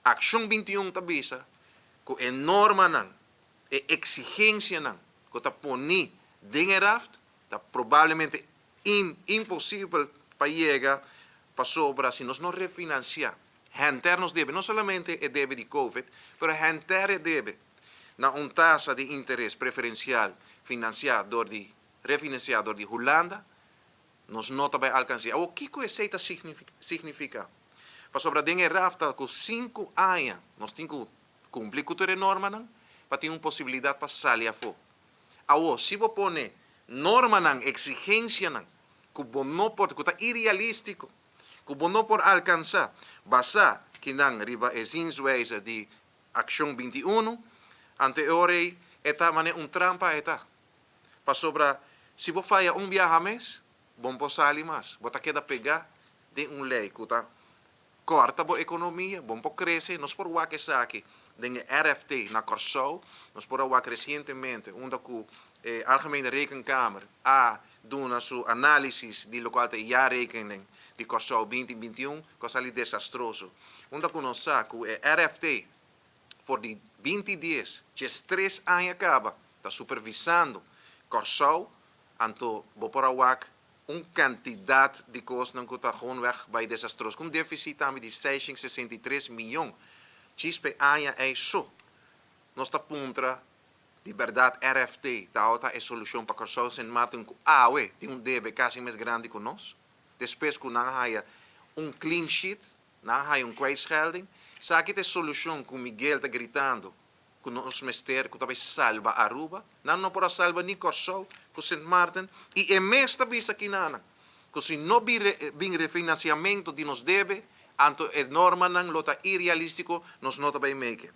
Akshon 21 ta bisa ku e normanan, e eksigensianan ku ta pone den e RAFT ta probablemente imposibel pa yega, pasobra si nos no refinansiá henter nos debe, no solamente e debe di COVID, pero henter e debe na un tasa di interes preferensial finansiá dor di refinansiá dor di Hulanda, nos no ta bai alkansá. Awor, kiko esei ta signifiká? Pasobra den e RAFT ta ku 5 aña nos tin ku kumpli ku tur e normanan pa tin un posibilidat pa sali afó. Awor, si bo pone normanan, eksigensianan ku bo no por, ku ta irrealístiko, ku bo no por alkansá, basá kinan riba e zienswijze di Akshon 21, anto e ora ei e ta manera un trampa e ta. Pasobra si bo faya un biaha mes, bo n por sali mas. Bo ta keda pegá den un lei ku ta kòrta bo ekonomia, bo n por krese. Nos por wak esaki den e RFT na Kòrsou, nos por a wak resientemente unda ku e Algemene Rekenkamer a duna su análisis di lokual ta e jaarrekening di Kòrsou 2021, ku a sali desastroso. Unda ku nos sa ku e RFT for di 2010, 13 aña kaba, ta supervisando Kòrsou, anto bo por a wak un kantidat di kosnan ku ta gewoonweg bai desastroso. Ku un défisit tambe di 663 mion. Djis p'e aña ei so. Nos ta puntra di bèrdat RFT ta ota e solushon pa Kòrsou, Sint Maarten, ku awe tin un debe kasi mas grandi ku nos. Despues ku nan haya un clean sheet, nan haya un kwijtschelding. Esaki ta e solushon ku Miguel ta gritando ku nos mester, ku ta bai salba Aruba? Nan no por a salba ni Kòrsou ku Sint Maarten i e mes ta bisa kinan ku si no bin refinansiamentu di nos debe, anto e normanan lo ta irrealístiko, nos no ta bai make.